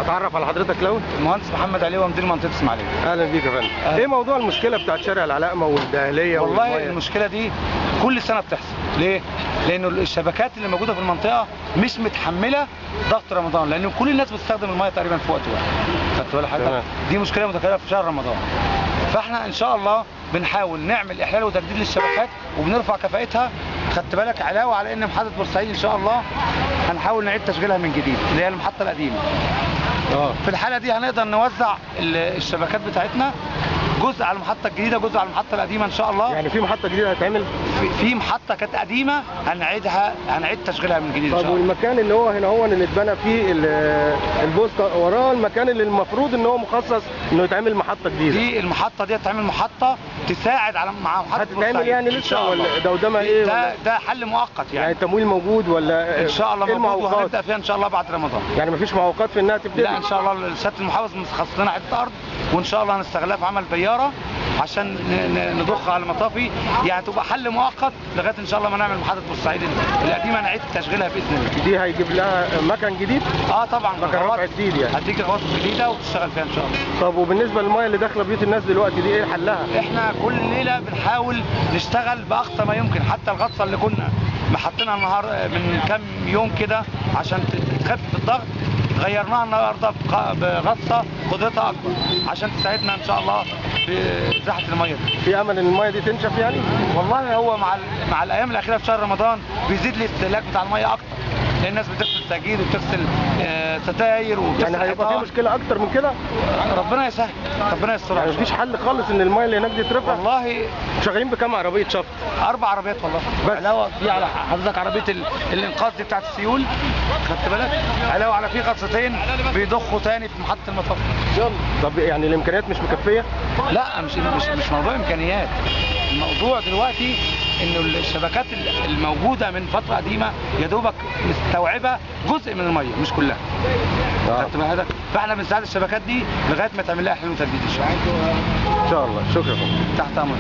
اتعرف على حضرتك الاول. المهندس محمد علي ومدير منطقة اسماعيليه. اهلا بيك يا فندم. ايه موضوع المشكلة بتاعت شارع العلقمه والدهليه؟ والله والمية. المشكلة دي كل سنة بتحصل. ليه؟ لانه الشبكات اللي موجودة في المنطقة مش متحملة ضغط رمضان، لان كل الناس بتستخدم المية تقريبا في وقت واحد. خدت بالك حضرتك؟ دي مشكلة متكررة في شهر رمضان. فاحنا ان شاء الله بنحاول نعمل احلال وتجديد للشبكات وبنرفع كفاءتها. خدت بالك؟ علاوه على ان محطة بورسعيد ان شاء الله هنحاول نعيد تشغيلها من جديد، اللي هي المحطة القديمة. في الحالة دي هنقدر نوزع الشبكات بتاعتنا، جزء على المحطة الجديدة، جزء على المحطة القديمة ان شاء الله. يعني في محطة جديدة هتعمل؟ في محطة كانت قديمة هنعيدها، هنعيد تشغيلها من جديد ان شاء الله. طب والمكان اللي هو هنا هو اللي اتبنى فيه البوسطه، وراه المكان اللي المفروض ان هو مخصص انه يتعمل محطة جديدة. دي المحطة دي هتتعمل محطة تساعد على مع محطة هتتعمل يعني لسه ولا ده قدامها ايه؟ ده حل مؤقت يعني. يعني التمويل موجود ولا ان شاء الله موجود، وهنبدا فيها ان شاء الله بعد رمضان. يعني مفيش معوقات في انها تبتدي؟ لا ان شاء الله، سيادة المحافظ مخصص لنا حتة ارض، وان شاء الله هنستغلها في عمل بياره عشان نضخ على المطافي، يعني تبقى حل مؤقت لغاية ان شاء الله ما نعمل محطة بورسعيد القديمة نعيد تشغيلها باذن الله. دي هيجيب لها مكان جديد؟ اه طبعا، مكان رفع جديد يعني. هتيجي غواص جديدة وتشتغل فيها ان شاء الله. طب وبالنسبة للمية اللي داخله بيوت الناس دلوقتي دي ايه حلها؟ احنا كل ليلة بنحاول نشتغل باقصى ما يمكن، حتى الغطسه اللي كنا محطينها النهار من كام يوم كده عشان تخفف الضغط، غيرناها النهارده بغطسه قدرتها اكبر عشان تساعدنا ان شاء الله في ازاحه المية دي. في امل ان المية دي تنشف يعني؟ والله هو مع الايام الاخيرة في شهر رمضان بيزيد الاستهلاك بتاع المية اكتر، لان الناس بتغسل سجاجيد وبتغسل ستاير وبتغسل. يعني هيبقى في مشكلة اكتر من كده؟ ربنا يسهل، ربنا يستر. يعني مفيش حل خالص ان المية اللي هناك دي ترفع؟ والله شغالين بكام عربية شفط؟ 4 عربيات والله. بس علاوه في على حضرتك عربية الانقاذ دي بتاعت السيول، خدت بالك؟ علاوه على في غطستين بيضخوا تاني في محطة المطافي. يلا. طب يعني الامكانيات مش مكفيه؟ لا مش موضوع امكانيات، الموضوع دلوقتي انه الشبكات الموجودة من فترة قديمة يا دوبك مستوعبة جزء من المية مش كلها. خدت بالك؟ فاحنا بنساعد الشبكات دي لغاية ما تعمل لها حلول وتجديد ان شاء الله. ان شاء الله. شكرا. تحت امرك.